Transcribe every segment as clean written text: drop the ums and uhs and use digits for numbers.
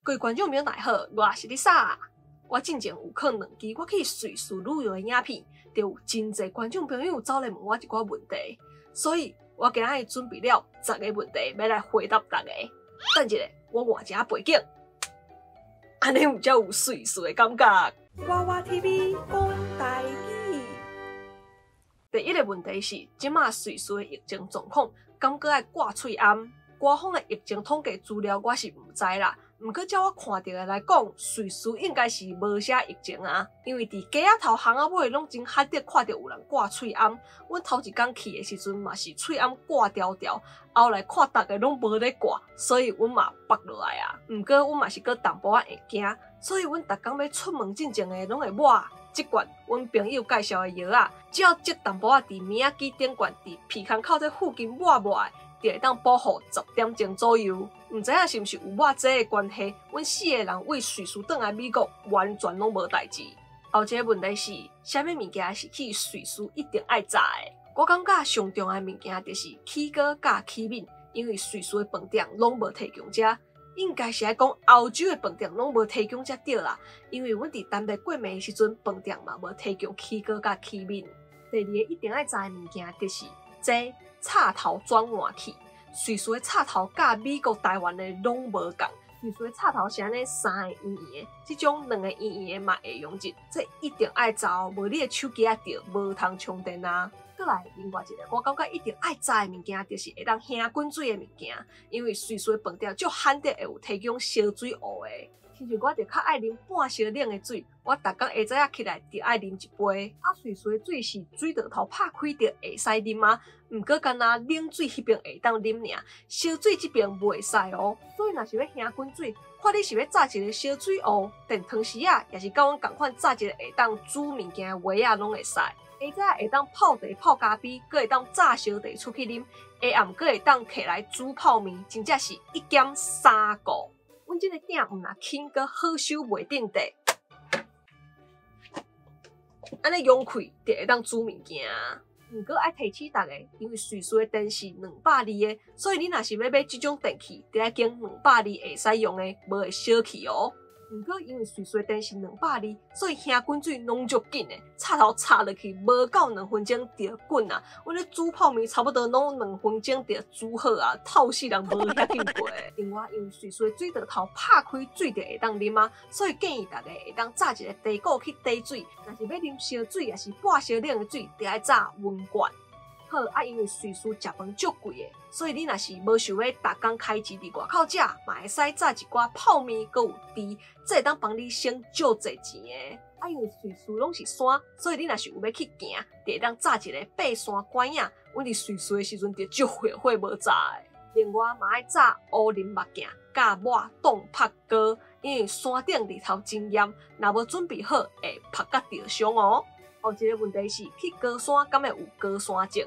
各位觀眾朋友大家好，我是麗莎。我進前有放兩支我去瑞士旅遊的影片，就有真濟觀眾朋友走來問我一寡問題，所以我今仔日準備了十个問題，欲來回答大家。等一下，我換一下背景，按呢有才有瑞士的感覺。娃娃 TV 講台語。第一個問題是，這馬瑞士的疫情狀況，敢閣愛掛喙罨？官方的疫情統計資料我是毋知啦。毋過照我看著的來講，瑞士應該是無啥疫情啊，因為佇街仔頭巷仔尾攏真罕得看著有人掛喙罨。阮頭一工去的時陣嘛是喙罨掛牢牢，後來看逐家攏無咧掛，所以阮嘛縛落來啊。毋過阮嘛是閣淡薄仔會驚，所以阮逐工欲出門進前的攏會抹這罐阮朋友介紹的藥仔，只要擠淡薄仔佇棉仔機頂懸，佇鼻孔口這附近抹抹的，就會當保護10點鐘左右。毋知影是毋是有抹這的關係，阮四个人對瑞士轉來美國完全攏無代誌。後一个問題是，啥物物件是去瑞士一定愛炸的？我感覺上重要的物件就是起糕佮起麵，因為瑞士的飯店攏無提供這，應該是愛講歐洲的飯店攏無提供才對啦。因為阮佇丹麥過暝的時陣，飯店嘛無提供起糕佮起麵。第二個一定愛炸的物件就是這插頭轉換器。瑞士的插頭佮美國、台灣的攏無仝。瑞士的插頭是按呢三个圓圓的，這種兩個圓圓的嘛會用著，這一定愛炸哦，無你的手機仔就無通充電啊。閣來另外一个，我感覺一定愛炸的物件，就是會當燃滾水的物件，因為瑞士的飯店足罕得會有提供燒水壺的。親像我就較愛啉半燒冷的水，我逐工下早仔起來就愛啉一杯。啊，瑞士的水是水道頭拍開就會使啉啊，毋過干焦冷水彼爿會當啉爾，燒水這爿袂使哦。所以若是欲燃滾水，看你是欲紮一个燒水壺、電湯匙仔，抑是佮阮仝款紮一个會當煮物件的鍋仔，攏會使。下早會當泡茶、泡咖啡，閣會當紮燒茶出去啉。下暗閣會當摕來煮泡麵，真正是一兼三顧。阮這个鼎毋若輕閣好收袂振地，按呢用開就會當煮物件。毋過愛提醒大家，因為瑞士的電是220的，所以你若是欲買這種電器，就愛揀220會使用的，無會燒去哦。毋過因為瑞士的電是兩百二，所以燃滾水攏足緊的，插頭插落去無夠2分鐘就滾啊！阮咧煮泡麵差不多攏兩分鐘就煮好啊，透死人無遐緊過。另外，因為瑞士的水道頭拍開水就會當啉啊，所以建議大家會當紮一個茶壺去提水。若是欲啉燒水，抑是半燒冷的水，就愛紮溫罐。好啊，因為瑞士食飯足貴的，所以你若是無想欲逐工開錢佇外口食，嘛會使紮一寡泡麵，閣有豬，這會當幫你省足濟錢的。啊，因為瑞士攏是山，所以你若是有欲去行，就會當紮一个爬山拐仔。阮佇瑞士的時陣就足後悔無紮的。另外嘛愛紮烏輪目鏡，佮抹擋曝膏，因為山頂日頭真炎，若無準備好會曝甲著傷哦。後一个問題是，去高山敢會有高山症？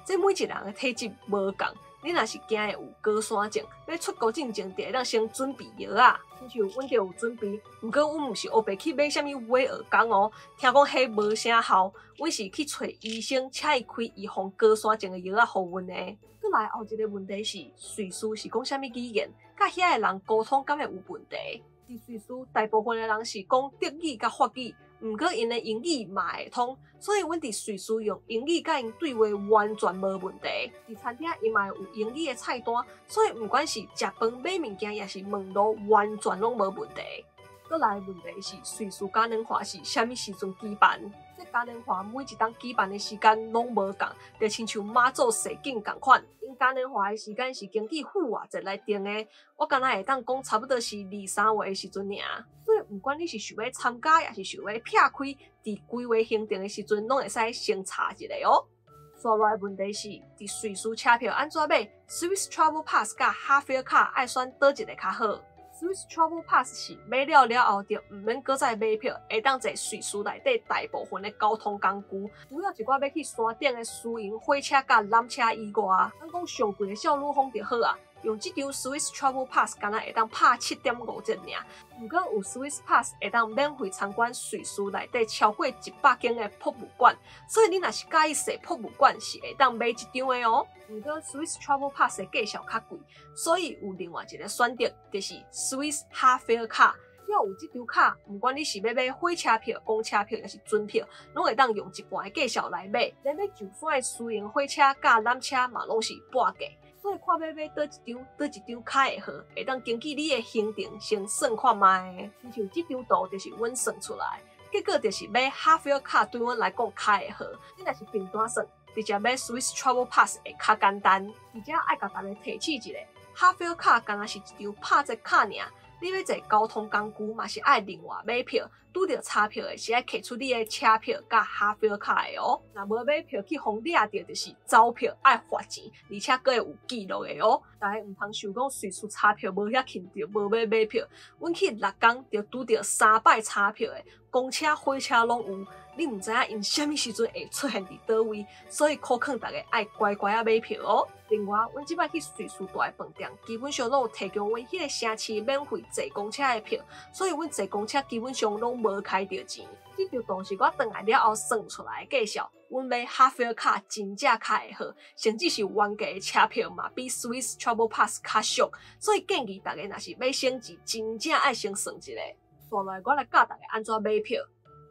這每一个人的體質無仝，你若是驚會有高山症，欲出國進前就會當先準備藥仔。親像阮就有準備，毋過阮毋是烏白去買啥物威而鋼哦，聽講彼無啥效，阮是去揣醫生，請伊開預防高山症的藥仔予阮的。閣來後一个問題是，瑞士是講啥物語言？佮遐的人溝通敢會有問題？佇瑞士，大部分的人是講德語佮法語，毋過𪜶的英語嘛會通，所以阮佇瑞士用英語佮𪜶對話完全無問題。佇餐廳𪜶嘛會有英語的菜單，所以毋管是食飯買物件，抑是問路，完全攏無問題。閣來問題是，瑞士嘉年華是啥物時陣舉辦？這嘉年華每一冬舉辦的時間攏無仝，就親像媽祖踅境仝款。𪜶嘉年華的時間是根據復活節來定的，我敢若會當講差不多是二三月的時陣爾。所以毋管你是想欲參加，抑是想欲避開，佇規劃行程的時陣，攏會使先查一下哦。紲落來問題是，佇瑞士車票按怎買？Swiss Travel Pass 佮 Hafele 卡愛選佗一个較好？Swiss Travel Pass 是買了了後就毋免閣再買票，會當坐瑞士內底大部分的交通工具，除了一寡欲去山頂的私營火車佮纜車以外，咱講上貴的少女峰就好啊。用這張 Swiss Travel Pass 敢若會當拍7.5折爾。毋過有 Swiss Pass 會當免費參觀瑞士內底超過100間的博物館，所以你若是佮意踅博物館，是會當買這張的哦。毋過 Swiss Travel Pass 的價數較貴，所以有另外一個選擇，就是 Swiss Half Fare 卡。只要有這張卡，毋管你是欲買火車票、公車票，抑是船票，攏會當用一半的價數來買。連欲上山的私營火車佮纜車嘛，攏是半價。所以看欲買佗一張，佗一張較會好，會當根據你的行程先算看覓。親像這張圖就是阮算出來，結果就是買 Half Fare 卡對阮來講較會好。你若是平單算，直接買 Swiss Travel Pass 會較簡單。而且愛共大家提醒一下，Half Fare 卡敢若是一張拍折卡爾。你欲坐交通工具嘛是愛另外買票，拄著差票的是愛摕出你的車票佮 Half Fare 卡的哦。若無買票去予掠著，就是走票愛罰錢，而且閣會有記錄的哦。大家毋通想講瑞士差票無遐輕著，無欲買票。阮去6工就拄著三擺差票的，公車、火車攏有。你毋知影𪜶啥物時陣會出現佇佗位，所以苦勸大家愛乖乖仔買票哦。另外，阮這擺去瑞士蹛的飯店，基本上攏有提供阮彼个城市免費坐公車的票，所以阮坐公車基本上攏無開著錢。這張圖是我轉來了後算出來的價數，阮買 Half Fare 卡真正較會好，甚至是原價的車票嘛比 Swiss Travel Pass 較俗，所以建議大家若是欲省錢，真正愛先算一下。紲落來我來教大家按怎買票。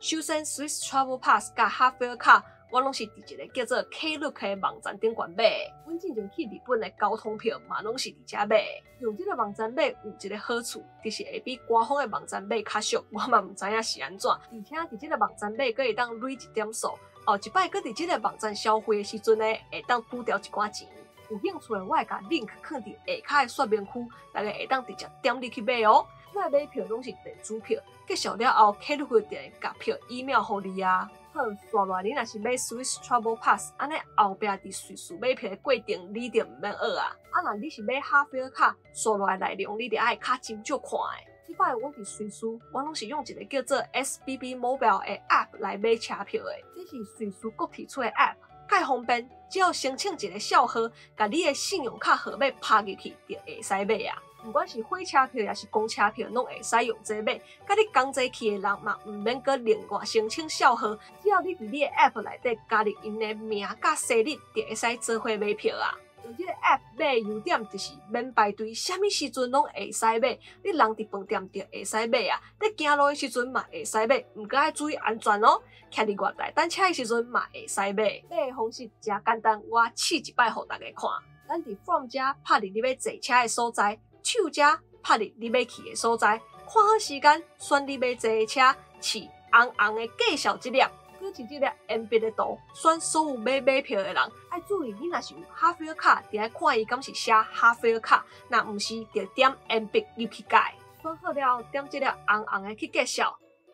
首先，Swiss Travel Pass 佮 Half Fare 卡，我攏是佇一個叫做 Klook 的網站頂懸買的。阮進前去日本的交通票嘛，攏是佇遮買的。用這個網站買有一個好處，就是會比官方的網站買較俗。我嘛毋知影是按怎，而且佇這個網站買，閣會當累積點數。後一擺閣佇這個網站消費的時陣呢，會當拄著一寡錢。有興趣的，我會共 link 放佇下跤的說明區，大家會當直接點入去買哦。我的買票攏是電子票，結束了後，Klook 就會共票 email 予你啊。好，紲落來你若是買 Swiss Travel Pass，按呢後壁佇瑞士買票的過程，你就毋免學啊。啊，若你是買 Half Fare 卡，紲落來內容你著愛較斟酌看的。這擺阮佇瑞士，我攏是用一個叫做 SBB Mobile 的 App 來買車票的。這是瑞士國鐵出的 App，蓋方便，只要申請一個帳號，共你的信用卡號碼拍入去，就會使買啊。毋管是火車票抑是公車票，攏會使用這買。佮你仝齊去的人嘛，毋免閣另外申請帳號，只要你佇你的 App 內底加入𪜶的名佮生日，就會使做伙買票啊。用這個 App 買的優點就是免排隊，啥物時陣攏會使買。你人佇飯店就會使買啊，咧行路的時陣嘛會使買，毋過愛注意安全哦。徛佇月台等車的時陣嘛會使買。買的方式誠簡單，我試一擺予大家看。咱佇 From 遮拍入你欲坐車的所在，To 遮拍入你欲去的所在，看好時間，選你欲坐的車，試紅紅的介紹這粒，閣是這粒鉛筆的圖，選所有欲買票的人。愛注意，你若是有 Half Fare 卡，著愛看伊敢是寫 Half Fare 卡，若毋是，就點鉛筆入去改。選好了後，點這粒紅紅的去結數，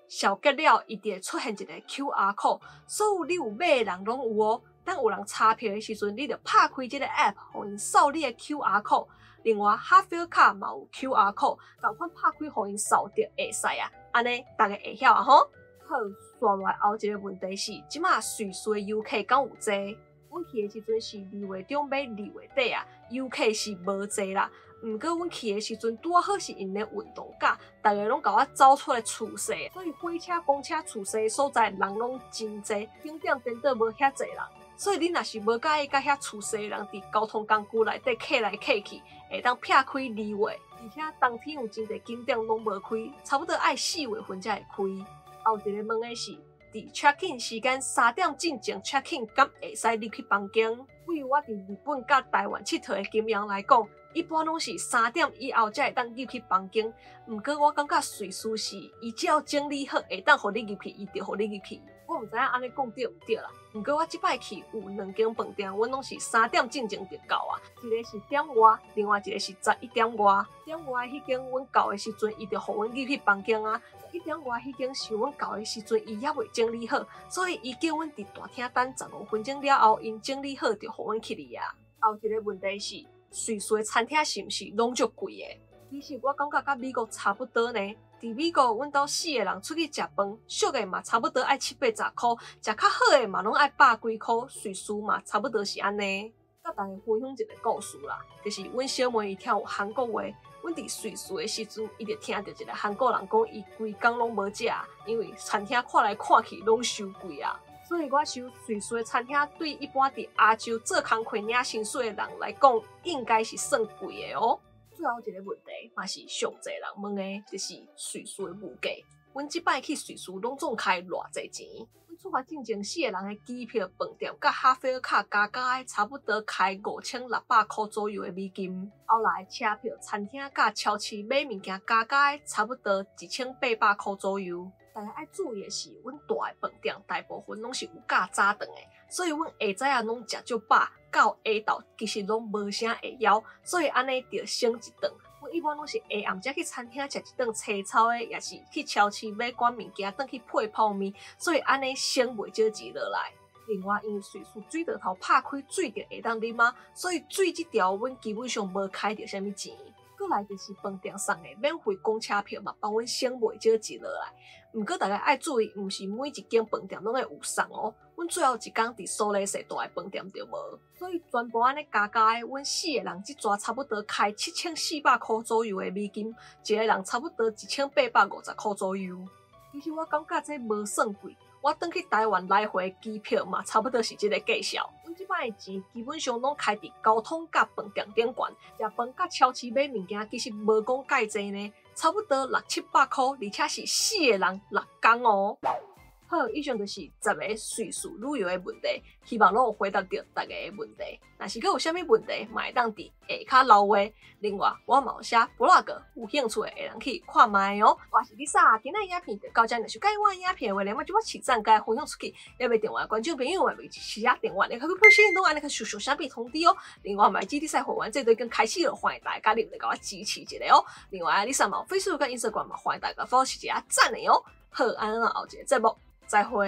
數結了，伊就會出現一個 QR code，所有你有買的人攏有哦。當有人查票的時陣，你就拍開這個 app，予𪜶掃你的 QR code。另外，Half Fare 卡嘛有 QR code，仝款拍開予𪜶掃就會使啊。按呢，大家會曉啊吼。好，紲落來後一個問題是，這馬瑞士的遊客敢有濟？阮去的時陣是2月中欲2月底啊，遊客是無濟啦。毋過阮去的時陣拄仔好是𪜶的運動假，逐个攏共我走出來厝踅，所以火車、公車厝踅的所在人攏真濟，景點顛倒無遐濟人。所以你若是無佮意佮遐厝踅的人佇交通工具內底客來客去，會當避開2月，而且冬天有真濟景點攏無開，差不多愛4月份才會開。後一個問的是，佇 check in 時間3點進前 check in，敢會使入去房間？對我佇日本佮台灣𨑨迌的經驗來講，一般攏是三點以後才會當入去房間。毋過我感覺瑞士是，伊只要整理好，會當予你入去，伊就予你入去。我毋知影按呢講對毋對啦。毋過我這擺去有兩間飯店，阮攏是三點進前就到啊。一個是點外，另外一個是11點外。點外彼間阮到的時陣，伊就予阮入去房間啊。十一點外彼間是阮到的時陣，伊猶未整理好，所以伊叫阮佇大廳等15分鐘了後，𪜶整理好就予阮去哩啊。後一個問題是，瑞士的餐廳是毋是攏足貴的？其實我感覺佮美國差不多呢。佇美國，阮兜四個人出去食飯，俗的嘛差不多愛七八十箍，食較好的嘛攏愛百幾箍。瑞士嘛差不多是按呢。佮逐家分享一个故事啦，就是阮小妹伊聽有韓國話，阮佇瑞士的時陣，伊就聽著一個韓國人講，伊規工攏無食，因為餐廳看來看去攏傷貴啊。所以我想，瑞士的餐廳對一般佇亞洲做工課領薪水的人來講，應該是算貴的哦。最後一個問題，嘛是上濟人問的，就是瑞士的物價。阮這擺去瑞士攏總開偌濟錢？阮出發進前四個人的機票、飯店佮哈菲爾卡加加的，差不多開5600箍左右的美金。後來車票、餐廳佮超市買物件加加的，差不多1800箍左右。大家愛注意的是，阮蹛的飯店大部分攏是有加早頓的，所以阮下早仔攏食足飽，到下晝其實攏無啥會枵，所以按呢就省一頓。阮一般攏是下暗才去餐廳食一頓清炒的，抑是去超市買寡物件，轉去配泡麵，所以按呢省袂少錢落來。另外，因為瑞士水喉頭拍開水就會當啉啊，所以水這條阮基本上無開著啥物錢。閣來就是飯店送的免費公車票嘛，幫阮省袂少錢落來。毋過大家愛注意，毋是每一間飯店攏會有送哦。阮最後一工佇蘇黎世蹛的飯店就無，所以全部按呢加加的，阮四個人這逝差不多開7400箍左右的美金，一個人差不多1850箍左右。其實我感覺這無算貴，我轉去台灣來回機票嘛，差不多是這个價數。阮這擺的錢基本上攏開佇交通佮飯店頂懸，食飯佮超市買物件，其實無講蓋濟呢，差不多六七百箍，而且是四個人6工哦。好，以上就是十个瑞士旅遊的問題，希望攏有回答著大家的問題。若是閣有啥物問題，嘛會當佇下跤留話。另外，我嘛有寫 blog，有興趣的會當去看覓哦。我是 Lisa，今仔影片就到這，若是喜歡我的影片的話，咧，將我起讚佮分享出去，猶未訂閱觀眾朋友嘛，袂記時啊訂閱，你較去破新都按呢較熟熟啥物通知哦。另外，嘛會記得會員制度已經開始了，歡迎大家加入來共我支持一下哦。另外，Lisa 嘛有 Facebook 佮 Instagram 嘛，歡迎大家 follow 一下讚的哦。好，按呢後一個節目。再會。